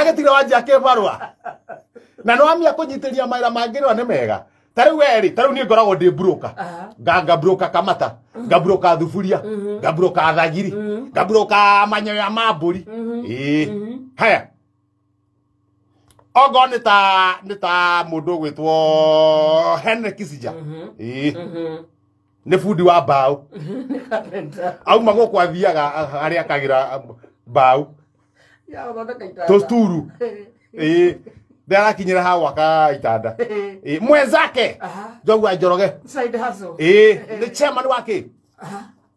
Agĩtigire wanjia kĩbarũa. Na no amia kũnyitĩria mawĩra mangĩ rĩo nĩ mega. Ta rĩu we rĩ, ta rĩu niĩ ngoragwo ndĩ broker. Nga broker kamata, nga broker thuburia, nga broker thagiri, nga broker manyoya ma mbũri. Ĩĩ. Haya. Ogo nĩ ta mũndũ ũgwĩtwo Henry Kissinger. Ĩĩ. Nĩ bundi wa mbaũ. Nĩ carpenter. Auma gũkũ athiaga harĩa akagĩra mbaũ. Ya gũthondeka itanda. Tũsturu. Ĩĩ. Ndarakinyĩra ha gwaka itanda. Ĩĩ. Mwenzake. Njogu wa Njoroge. Side hustle. Ĩĩ. Nĩ chairman wa kĩ?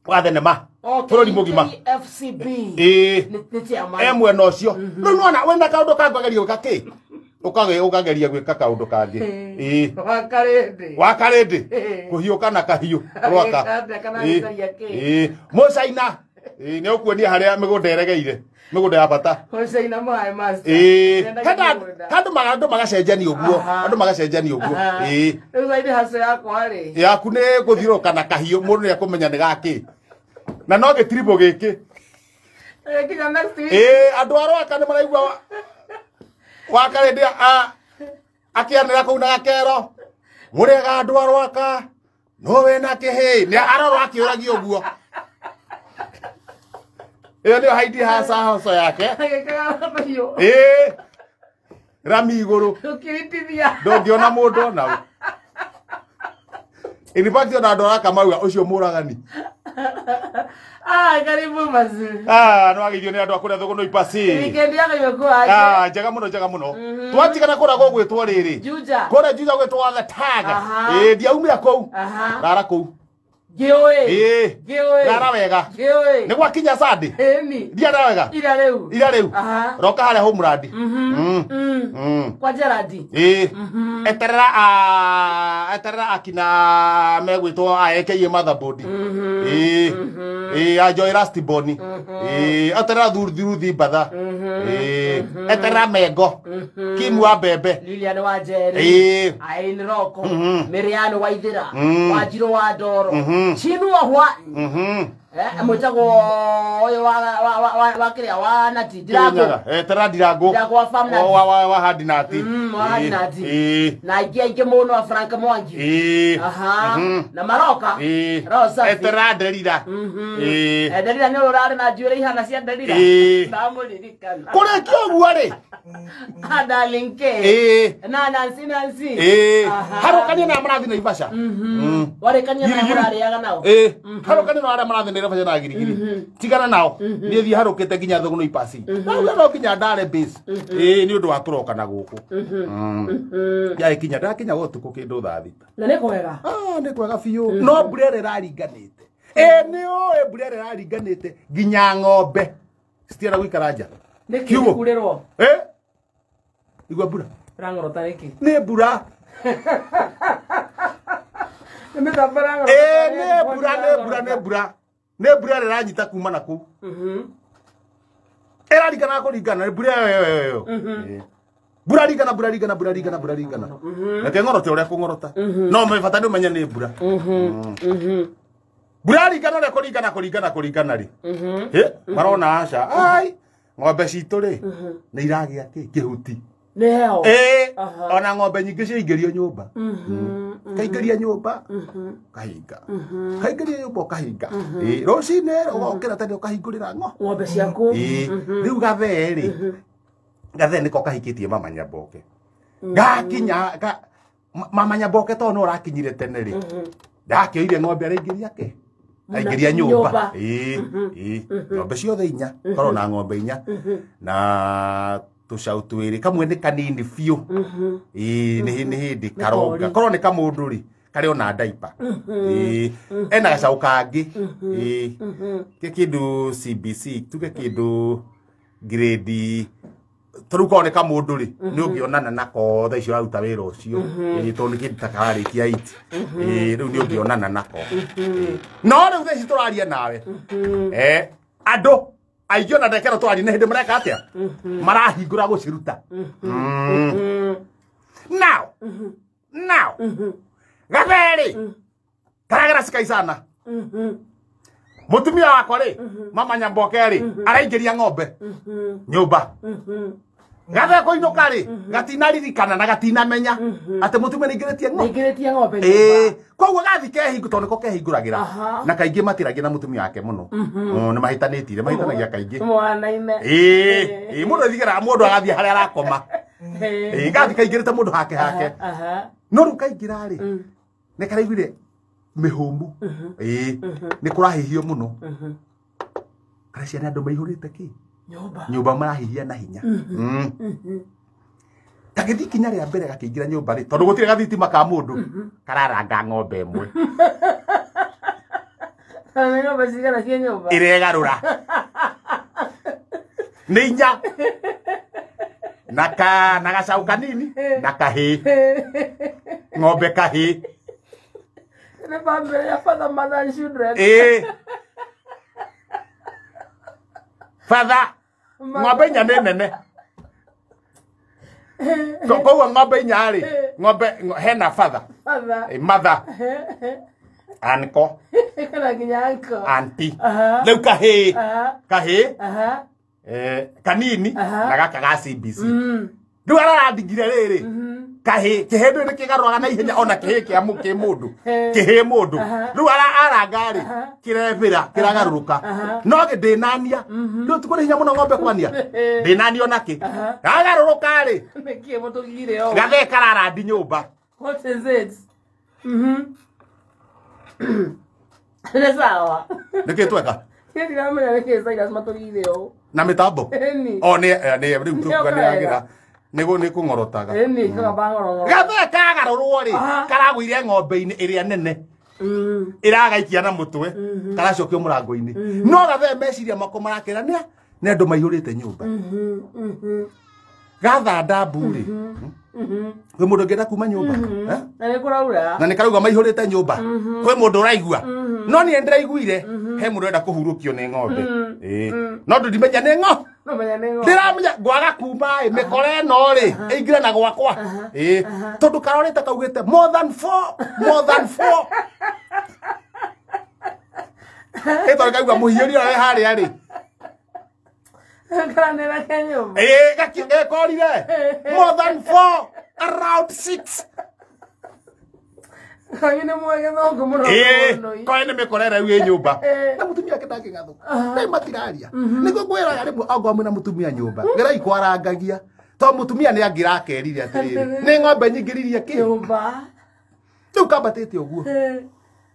Wa thenema. Bũrũri mũgima. FCB. Ĩĩ. Nĩ chairman. E mwena ũcio. Rĩu nĩwona wĩna kaũndũ kangĩ ũkageria gwĩka kĩ? Ũkageria gwĩka kaũndũ kangĩ. Ĩĩ. Wakarĩndĩ. Wakarĩndĩ. Kũhiũka na kahiũ. Rwaka. Agĩka kana Ĩĩ. agĩcaria kĩ? Ĩĩ. Mũcaina. Ĩĩ nĩ ũkuonia harĩa mĩgũnda ĩregeire. Mĩgũnda ya bata. Mũcaina maĩ master. Ĩĩ. Nĩendagia Hena mĩgũnda. andũ magacenjania ũguo. Andũ magacenjania ũguo. Ĩĩ. Rĩu side hustle yakwa rĩ. Yaku nĩ gũthiũrũrũka na kahiũ mũndũ nĩ ekũmenya nĩ gakĩ. Na no gĩtiribũ gĩkĩ. Nginya next week. Ĩĩ andũ a Rwaka nĩ maraigua wakarĩndĩ akĩanĩra kũu na gakero. Mũrĩega andũ a Rwaka. No wĩna kĩhĩ. Nĩ arorwo akĩũragia ũguo. Ĩyo nĩyo haidi hasa hoco yake. Agĩkaga mahiũ. Ĩĩ. Rami igũrũ. Ũkĩritithia. Ndũngĩona mũndũ ona ũ. In fact ona andũ araka mauga ũcio mũragani. Ah, karibu mazu. Ah, no ageithio nĩ andũ a kũrĩa Thũgũnũ Ipasi. Weekend yako imekuwa aje? Ah, njega mũno, njega mũno. Twatigana kũrĩa gũgwĩtwo rĩrĩ. Juja. Kũrĩa Juja gwĩtwo The Tag. Ĩĩ, ndiaumire kũu. Rara kũu. Ngĩũĩ. Ĩĩ. Ngĩũĩ. Rara wega. Ngĩũĩ. Nĩ gwakinya Sunday. Ĩni. Ndiara wega. Ira rĩu. Ira rĩu. Roka harĩa Homeland. Kwa Gerard. Ĩĩ. Eterera a eterera akina megwĩtwo a AKA motherboard. Ĩĩ. Ĩĩ, a Joy Rastiboni. Ĩĩ, eterera Ruthi Mbatha. Ĩĩ. Eterera Mengo. Kimu wa mbembe. Lilian wa Njeri. Ĩĩ. Irene Roko. Miriam Waithira. Wanjirũ wa Ndoro. Chinua Hwani. Mwĩtagwo ũyũ wa kĩrĩa wa Nati. Ndirango. Kirinyaga. Eterera Ndirango. Ndirango wa Farm Nati. Wa Hadi Nati. Wa Hadi Nati. Ĩĩ. Na aingĩ aingĩ mũno a Frank Mwangi. Ĩĩ. Na maroka. Ĩĩ. Roho safi. Eterera Nderira. Ĩĩ. Nderira nĩ ũrarĩ na njuĩrĩ ihana cia Nderira. Ĩĩ. Ndamũririkana. Kũrĩkia ũguo rĩ. Ah, Darling K. Ĩĩ. Na Nancy Nancy. Ĩĩ. Harũkania na marathiĩ Naivasha. Warĩkania na Girigiri. mũrarĩaga nao. Ĩĩ. Harũkania na arĩa marathiĩ Naivasha na girigiri. Tigana nao. Niĩ thiĩ harũkĩte nginya Thũgũnũ Ipasi. Ndauga no nginya ndare base. Ĩĩ nĩ ũndũ wa kũroka na gũkũ. Ndakinya ndakinya ũtukũ kĩndũ thaa 6. Na nĩ kwega. Ah, nĩ kwega biũ. No mbura ĩrĩa ĩraringanĩte. Ĩĩ nĩ ũĩ mbura ĩrĩa ĩraringanĩte nginya ng'ombe citienda gũikara nja. Nĩkĩ Kiugo. kurĩrwo? Eh? Igua mbura. Ĩrang'orota nĩkĩ? Nĩ mbura. Nĩ mĩtambo ĩrang'orota. Ĩĩ nĩ mbura nĩ mbura nĩ mbura. Nĩ mbura ĩrĩa ĩranyita kuma na kũu. Ĩraringana kũringana nĩ mbura ĩyo ĩyo ĩyo. Ĩĩ. Mbura ringana mbura ringana mbura ringana mbura ringana. Reke ng'orote ũrĩa kũng'orota. No me bata nĩ ũmenye nĩ mbura. Mbura ringana ũrĩa kũringana kũringana kũringana rĩ. Ĩ marona aca. Ai ng'ombe citũ rĩ nĩ iragĩa kĩ kĩhuti. Nĩ heho. Ĩĩ ona ng'ombe nyingĩ ciaingĩrio nyũmba. Kaingĩria nyũmba kahinga. Kaingĩria nyũmba ũkahinga. Ĩĩ rũcinĩ ũgokĩra tene ũkahingũrĩra ng'o. Ng'ombe ciaku. Ĩĩ rĩu gathee rĩ gathee nĩko kahikĩtie mama Nyamboke. Gakinya mama Nyamboke tondũ no ũrakinyire tene rĩ ndakĩoire ng'ombe araingĩria kĩ aingĩria nyũmba. Nyũmba. Ĩĩ ĩĩ ng'ombe ciothe inya korwo na ng'ombe inya na tũcaũ twĩrĩ kamwe nĩ kanini biũ. Ĩĩ nĩ hĩndĩ karonga kori. Korwo nĩ kamũndũ rĩ karĩ ona ndaipa. Ĩĩ ena gacaũ kangĩ. Ĩĩ ke kĩndũ CBC tuge kĩndũ grade tarĩu korwo nĩ kamũndũ rĩ nĩ ũngĩonana nako thaa icio ũraruta wĩra ũcio. Ĩĩ tondũ nĩ kĩndũ ta kararĩkia 8. Ĩĩ rĩu nĩ ũngĩonana nako. Ĩĩ. No rĩu thaa ici tũraria nawe andũ aingĩ ona ndekero twaria nĩ hĩndĩ mareka atĩa marahingũra gũciruta. Now gatherĩ karagera cikaicana mutumia wakwa rĩ mama Nyamboke rĩ araingĩria ng'ombe nyũmba. Gathe kũinũka rĩ gatinaririkana na gatinamenya atĩ mũtumia nĩaingĩrĩtie ng'ombe. Nĩaingĩrĩtie ng'ombe. Ĩĩ koguo gathi kehingu tondũ nĩko kehingũragĩra na kaingĩ matiragia na mũtumia wake mũno. Nĩ mahĩtanĩtire mahĩtanagia kaingĩ. Mwanaine. Ĩĩ mũndũ athigara mũndũ agathiĩ harĩa arakoma. Ĩĩ gathi kaingĩrĩte mũndũ hake hake. No rĩu kaingĩra rĩ nĩ karaiguire mĩhũmũ. Ĩĩ nĩ kũrahihio mũno. Karacia nĩ andũ maihũrĩte kĩ? Nyũmba marahihia na hinya. Gagĩthiĩ ikinya rĩa mbere gakĩingĩra nyũmba rĩ tondũ gũtirĩ gathitima ka mũndũ kararanga ng'ombe ĩmwe. Ng'ombe cigana cia nyũmba? Ĩregarũra. Nĩ inya. Na gacaũ kanini na kahĩĩ. Ng'ombe kahĩĩ. Nĩ bamĩrĩ ya father, mother and children. Ĩĩ. Father, ng'ombe inya nĩ nene. Koguo ng'ombe inya rĩ, ng'ombe hena father, mother, uncle, kana nginya uncle, auntie. Rĩu kahĩĩ, kahĩĩ, kanini na gaka ga CBC. Rĩu ararandigire rĩrĩ, kahĩĩ, kĩhĩĩ ndũĩ nĩ kĩgarũraga na ihenya ona kĩhĩĩ kĩa mũndũ, kĩhĩĩ mũndũ. Rĩu aranga rĩ, kĩrebĩra, kĩragarũrũka. No ndĩnania, rĩu ti kũrĩ hinya mũno ng'ombe kwania. Ndĩnania ona kĩ. Gagarũrũka rĩ, Nĩkĩ mũtũgire ũũ? gathee kararandi nyũmba. What is it? Nĩ sawa. Nĩkĩ tweka? Niĩ ndiramenya nĩkĩ Silas matũgire ũũ. Na mĩtambo? Ĩni. O nĩ rĩu tũkuga nĩ yagĩra. Nĩguo nĩ kũng'orotaga. Ĩni, kagamba ng'orong'oro. Gathee kagarũrwo rĩ, karagũire ng'ombe-inĩ ĩrĩa nene. Ĩragaikia na mũtwe, karacokio mũrango-inĩ. No gathee meciria mako marakĩra nĩ andũ maihũrĩte nyũmba. Gathanda mbu rĩ. Kwĩ mũndũ ũngĩenda kuma nyũmba? Na nĩ kũraura. Na nĩ karauga maihũrĩte nyũmba. Kwĩ mũndũ ũraigua. No niĩ ndĩraiguire he mũndũ ũrenda kũhurũkio nĩ ng'ombe. Ĩĩ. No ndũndimenya nĩ ng'ombe. Ndĩramenya ngwaga kuma ĩ mĩkora ĩno rĩ ĩingĩre na gwakwa. Ĩĩ. Tondũ karorĩte kaugĩte more than four, more than four. Ĩ tondũ kaigua mũhiũria ũrĩa wĩ harĩa rĩ. Karanĩra ke nyũmba. Ĩĩ gekorire more than four, around six. Kanyu nĩ mũĩ gĩthũngũ mũno. Ĩĩ, koe nĩ mĩkora ĩrĩa ĩ nyũmba. Na mũtumia ake ndangĩgathũka. Rĩu matiraria. Nĩguo ngwĩraga rĩmwe ongorwo mwĩna mũtumia nyũmba, gerai kwarangagia. Tondũ mũtumia nĩ angĩrakerire atĩrĩrĩ, nĩ ng'ombe nyingĩririe kĩ? Nyũmba. Rĩu kambatĩte ũguo.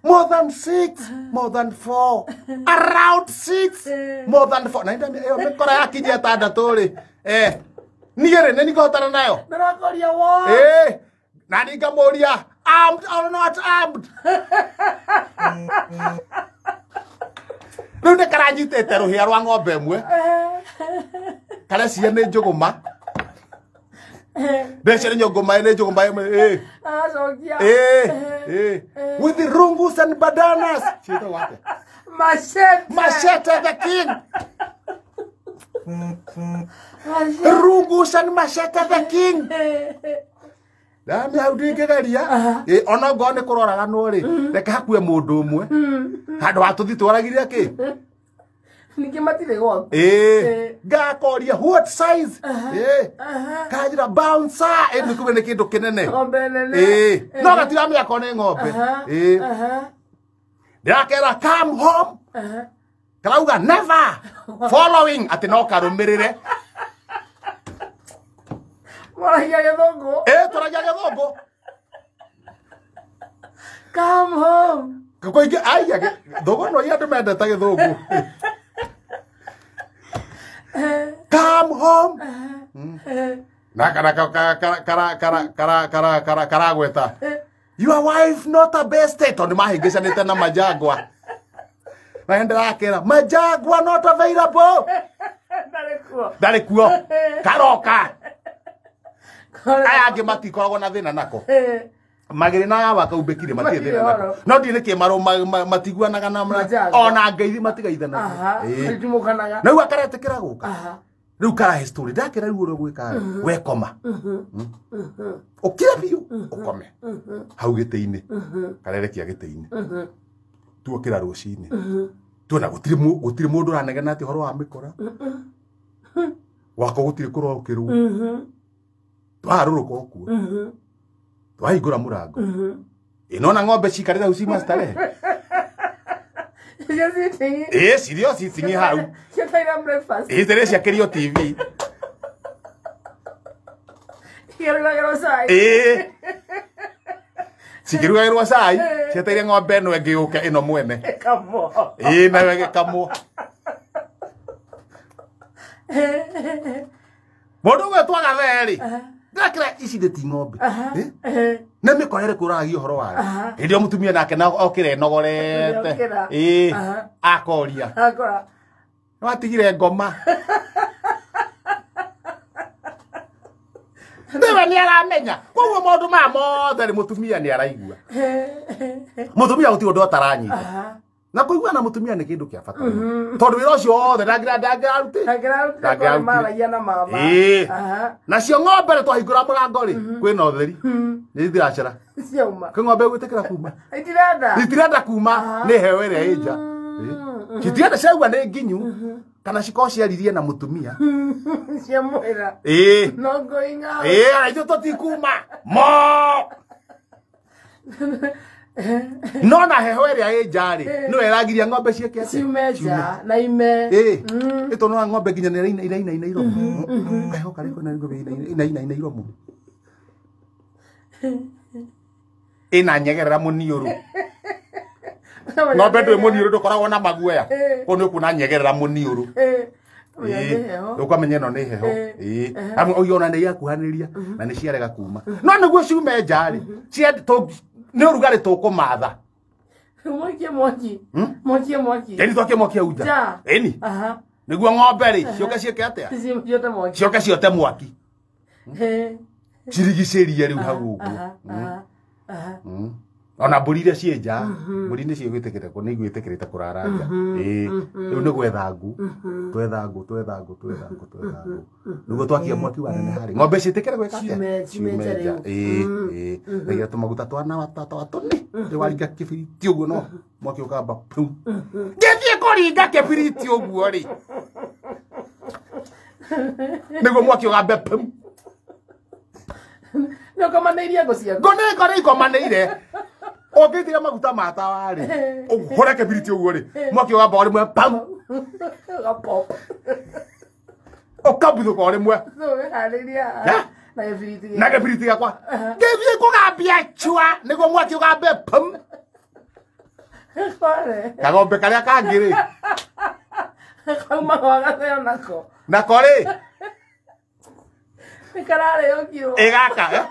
More than six, more than four, around six, more than four. Na ĩyo mĩkora yakinyia ĩtandatũ rĩ, niĩ rĩ, nĩ nĩngũhotana nayo. Ndĩrakoria what? Ĩĩ, na niĩ ngamũria, armed or not armed? Rĩu nĩ karanyitĩte rũhĩa rwa ng'ombe ĩmwe. Karecia nĩ njũgũma. Ndecia nĩ njũgũma, nĩ njũgũma ĩmwe, ĩĩ. Aracokia. Ĩĩ, ĩĩ. With the rungus and bananas. Ciĩtagwo atĩa? Machete. Machete the king. Rungus and machete the king. Ndamia hau ndingĩgeria. Ĩ ona ngorwo nĩ kũroraganwo rĩ, reke hakue mũndũ ũmwe. Handũ ha tũthiĩ twaragirie kĩ? Ningĩ matirĩ gwaku. Ĩĩ. Ngakoria what size? Ĩĩ. Kanjĩra bouncer. Ĩ nĩ kumbe nĩ kĩndũ kĩnene. Ng'ombe nene. Ĩĩ. No gatiramenya korwo nĩ ng'ombe. Ĩĩ. Ndĩrakera come home. Karauga never following atĩ no karũmĩrĩre. Mwaragia gĩthũngũ. Ĩĩ twaragia gĩthũngũ. Come home. Kũingĩ aiya thũgũ no iria andũ mendete gĩthũngũ. Come home. Na kara kara kara kara kara kara kara karagweta. Your wife not a best tondũ mahĩngĩcanĩte na Majagwa. Na ndĩrakera Majagwa not available. Ndarĩ kuo. Ndarĩ kuo. Karoka. Aya angĩ matikoragwo na thĩna nako. Magĩrĩ na yawa kaumbĩkire matirĩ thĩna nako. No ndiĩ nĩkĩ marũ matiguanaga na ona ngeithi matigaithanagia. Ĩĩ. Na rĩu akaretĩkĩra gũka. Rĩu karahe story ndakĩra rĩu ũrĩa ũgwĩka wekoma. Ũkire biũ ũkome. Hau gĩtĩ-inĩ. Karerekia gĩtĩ-inĩ. Tuokĩra rũcinĩ. Tuona gũtirĩ mũndũ ũranegena atĩ ũhoro wa mĩkora. Gwakwa gũtirĩ kũrokĩrwo. Twarũrũka ũkuo. Twahingũra mũrango. Ĩnona ng'ombe cikarĩte hau cima starehe. Ĩĩ cirio citingi hau. Cietaira breakfast. Ĩĩ tere ciakĩrio TV. Ikĩrugagĩrwo cai. Ĩĩ. Cikĩrugagĩrwo cai cieteire ng'ombe ĩno ĩngĩ yũke ĩno mwene. Ĩkamwo. Ĩĩ nayo ĩgĩkamwo. Mũndũ ũgwĩtwo Gathee rĩ, ndakĩra ici nĩ ti ng'ombe. Nĩ mĩkora ĩrĩkũ ũragia ũhoro wayo? Hĩndĩ ĩyo mũtumia nake okĩra ĩnogorete. Ĩĩ akoria. Akora. Nĩwatigire ngoma. Nĩwe nĩ aramenya. Koguo maũndũ maya mothe rĩ mũtumia nĩ araigua. Mũtumia gũtirĩ ũndũ ataranyita. Na kũigua na mũtumia nĩ kĩndũ kĩa bata mũno. Tondũ wĩra ũcio wothe ndangĩrarutire. Maragia na mama. Ĩĩ. Nacio ng'ombe rĩ twahingũra mũrango rĩ kwĩna ũtheri. Nĩ ithiracera. Ciauma. Kwĩ ng'ombe ĩgwĩtĩkĩra kuma. Itirenda. Itirenda kuma nĩ heo ĩrĩa ĩ nja. Citirenda ciaigua nĩ nginyu kana cikorwo ciaririe na mũtumia. Ciamwĩra. Ĩĩ. No going out. Ĩĩ ona ithuĩ tũtikuma. Mo. No na heho ĩrĩa ĩ nja rĩ nĩwe ĩragiria ng'ombe ciĩke atĩa? Ciume nja na ime. Ĩĩ. Ĩtũ ng'ombe nginya nĩ irainaina iromo. Kaheho karĩa kwĩna ng'ombe irainaina iromo. Ĩna nyegerera mũniũrũ. Ng'ombe ndwĩ mũniũrũ ndũkoragwo na maguoya. Kũu nĩ ũkuona nyegerera mũniũrũ. Ũkamenya ĩno nĩ heho. Ĩĩ. Amu ũyũ ona nĩ yakuhanĩria na nĩ ciarega kuma. No nĩguo ciume nja rĩ nĩ ũrugarĩ tũkũmatha. Mwakie mwaki. Mwakie mwaki. Ĩni twakie mwaki hau nja. Ĩni. Nĩguo ng'ombe rĩ ciũke ciĩke atĩa? Ciote mwaki. Ciũke ciote mwaki. Cirigicĩrie rĩu hau ũguo. Ona mbũri iria ciĩ nja, mbũri nĩ ciĩgwĩtĩkĩrĩte nĩ igwĩtĩkĩrĩte kũrara nja. Ĩĩ. Rĩu nĩ gwetha ngũ. Twetha ngũ, twetha ngũ, twetha ngũ, twetha ngũ. Nĩguo twakia mwaki waneneha rĩ. Ng'ombe ciĩtĩkĩre gwĩka atĩa? Ciume nja rĩu. Ĩĩ, ĩĩ. Rĩrĩa tũmaguta twana twa tũni. Rĩu waringa kĩbiriti ũguo no mwaki ũkamba pum. Ngĩthiĩ kũringa kĩbiriti ũguo rĩ. Nĩguo mwaki ũgambe pum. Nĩ ũkomanĩirie ngũ ciaku. Ngũ nĩ ikomanĩire. Ũngĩitĩrĩria maguta ma tawa rĩ, ũhũre kĩbiriti ũguo rĩ, mwaki ũgamba o rĩmwe pam. Ũgapop. Ũkambuthũka o rĩmwe. Ũgeharĩria na gĩbiriti. Na gĩbiriti gĩakwa. Ngĩthiĩ kũgambia cua nĩguo mwaki ũgambe pam. Kagombe karĩa kangĩ rĩ. Kauma gwa Gatheo nako. Nako rĩ. Nĩ kararĩũkirwo. Ĩ gaka.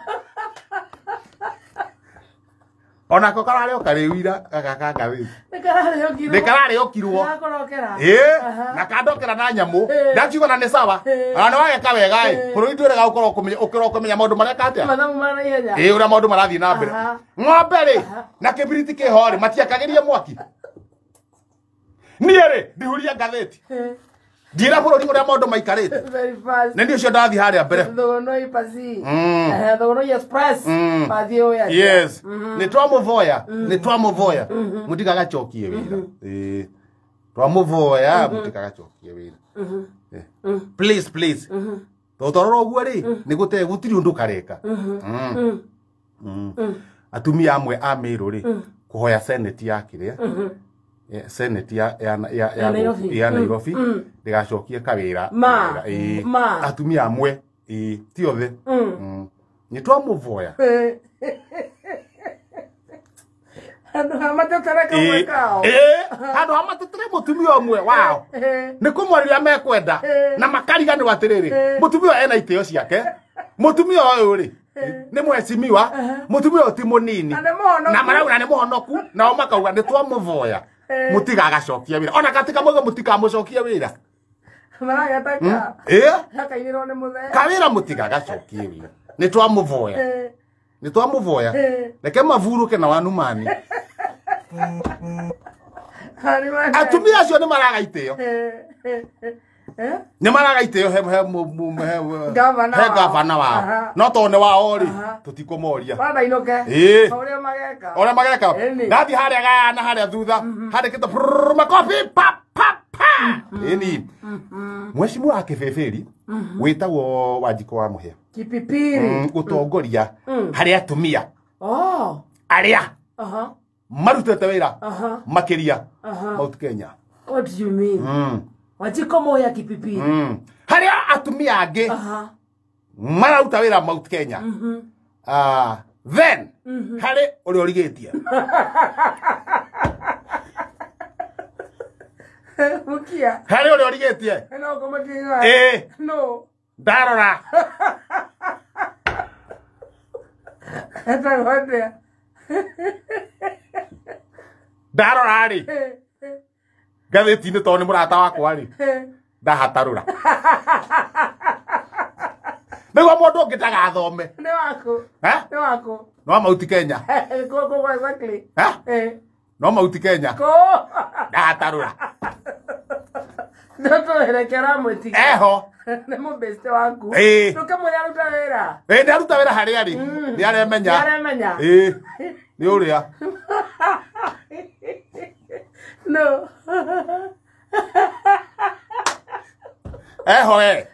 Onako kararĩo karĩu ira gaka ka ngathĩti. Nĩ kararĩũkirwo. Nĩ kararĩũkirwo. Gakorokera. Ĩĩ, na kandokera na nyamũ. Ndakiuga na nĩ sawa. Ona nĩ wageka wega ĩ. Bũrũri ndwĩrega gũkorwo ũkĩrwo kũmenya maũndũ marĩa atĩa. Mathamu ma naihenya. Ĩĩ, ũrĩa maũndũ marathiĩ na mbere. Ng'ombe rĩ, na kĩbiriti kĩho rĩ, matiakagĩria mwaki. Niĩ rĩ, ndihuria ngathĩti. Ndiĩra bũrũri ũrĩa maũndũ maikarĩte. Very fast. Nĩ niĩ ũcio ndathiĩ harĩa mbere. Thogonoi pasi. Thogonoi express. Pathiĩ ũyũ. Yes. Nĩ twamũvoya, nĩ twamũvoya. Mũtigagacokie wĩra. Ĩĩ. Twamũvoya mũtigagacokie wĩra. Please, please. Tũtorora ũguo rĩ, nĩ gũte gũtirĩ ũndũ kareka. Atumia amwe a Meru rĩ, kũhoya senate ya kĩrĩa. Senate ya Nairobi ndĩgacokie kawĩra. Atumia amwe ti othe. Nĩ twamũvoya. Handũ ha matetere kamwe kao. Handũ ha matetere mũtumia ũmwe wao. Nĩ kũmwarĩria mekwenda na makariganĩrwo atĩrĩrĩ, mũtumia ũyũ ena itĩo ciake. Mũtumia ũyũ rĩ nĩ mwecimiwa, mũtumia ũyũ ti mũnini. Na marauga nĩ mũhonoku, nao makauga nĩ twamũvoya. Mũtigagacokia wĩra. Ona katika mwega mũtikamũcokia wĩra. Maragataka. Ĩĩ. Gakainĩrwo nĩ mũthee. Kawĩra mũtigagacokie wĩra. Nĩ twamũvoya. Nĩ twamũvoya. Reke mavurũke na wanumani. Atumia acio nĩ maraga itĩo. Nĩ maraga itĩo he gavana wao. No tondũ nĩ wao rĩ, tũtikũmoria. Wanainũke. Ĩĩ. Ũrĩa mageka. Ũrĩa mageka. Ndathiĩ harĩa gayana harĩa thutha, handĩkĩtwo makobi pa pa Pa ĩni mheshimiwa wa Kibibiri wĩtagwo Wanjikũ wa Mũhĩa Kipipiri gũtongoria harĩ atumia oh arĩa aha marutĩte wĩra aha makĩria aha Mount Kenya. What do you mean? Wanjikũ Mũhĩa Kipipiri Harĩa atumia angĩ aha mararuta wĩra Mount Kenya. Then harĩ ũrĩa ũrigĩtie Mukia harĩ ũrĩa ũrigĩtie no kũmatiga ĩĩ no ndarora etagwo atĩa ndarora rĩ ngathĩti-inĩ tondũ nĩ mũrata wakwa rĩ ndahatarũra nĩguo mũndũ ũngĩ ndagathome nĩ waku Eh? nĩ waku No Mount Kenya kũ kũ exactly Eh? eh No Mount Kenya kũ ndahatarũra ndũtũherekera mwĩtiga eho nĩ mũbĩste waku Ĩĩ. ndũkĩmwĩra aruta wĩra ĩĩ nĩ aruta wĩra harĩa rĩ nĩ aremenya nĩ aremenya ĩĩ nĩ ũrĩa no eho e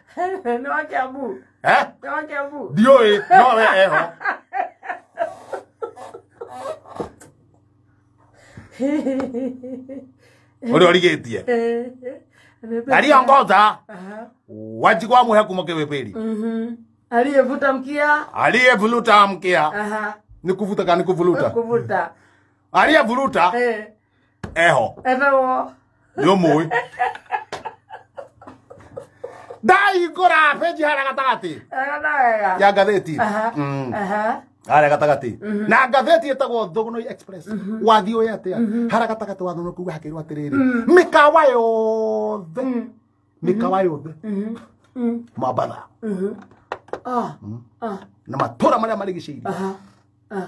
nĩ wa Kiambu eh nĩ wa Kiambu ndiũĩ no we eho ũrĩa ũrigĩtie aliongoza Wanjikũ wa Mũhĩa kuma Kibibiri aliyevuta mkia aliyevuruta mkia aha nĩ kuvuta kana nĩ kuvuruta kuvuta aliyevuruta eh eho etagwo nĩ ũmũĩ ndahingũra benji harĩa gatagatĩ egana wega ya ngathĩti aha aha harĩa gatagatĩ na ngathĩti ĩtagwo Thugunoi Express wathiĩ ũĩ atĩa harĩa gatagatĩ wa Thugunoi kuga hakĩrwo atĩrĩrĩ mĩkawa yothe mĩkawa yothe Mombatha ah ah na matũra marĩa marigicĩirie aha ah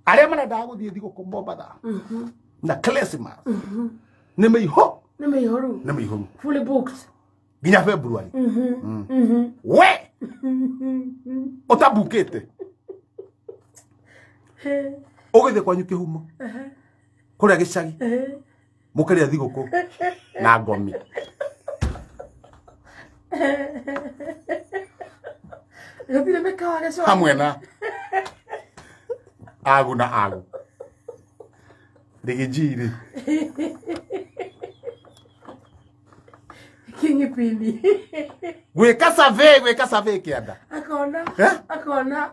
arĩa marendaga gũthiĩ thigũkũ Mombatha na Christmas nĩ mĩihũ nĩ mĩihũru nĩ mĩihũru fully booked nginya February we ũtabukĩte ũgĩthiĩ kwanyu kĩhumo kũrĩa gĩcagi mũkĩrĩa thigũkũ na ngomi gũtirĩ mĩkawa gĩcũa hamwe na agu na agu rigijiri king'ipini gwĩka survey gwĩka survey kĩanda akona Eh? akona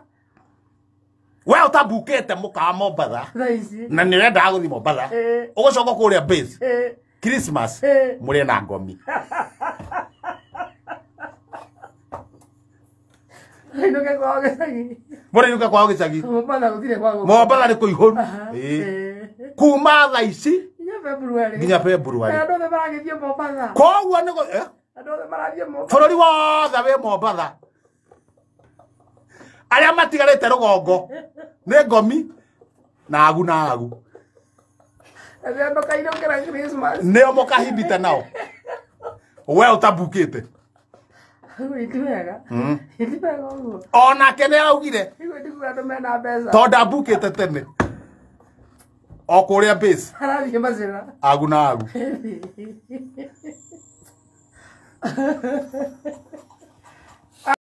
we ũtabukĩte mũkawa Mombatha thaa ici na nĩ ũrendaga gũthiĩ Mombatha Eh. ũgũcoka kũrĩa base Eh, Christmas Eh. mũrĩe na ngomi ainũke kwao gĩcagi mũrĩinũke kwao gĩcagi Mombatha gũtirĩ kwa gũkũ Mombatha nĩ kũihũru Aha. Ĩĩ. Eh. kuma thaa ici nginya February nginya February andũ othe maragĩthiĩ Mombatha koguo nĩ andũ othe marathiĩ Mombatha bũrũri wothe wĩ Mombatha arĩa matigarĩte rũgongo nĩ ngomi na agu na agu Ethĩ andũ kainũkĩra Christmas nĩo mũkahimbita nao we ũtabukĩte Ũguo ti wega ti wega ũguo onake nĩ araugire Ũguo tiguo andũ mena mbeca tondũ ndambukĩte tene o kũrĩa base arathiĩ macĩra agu na agu.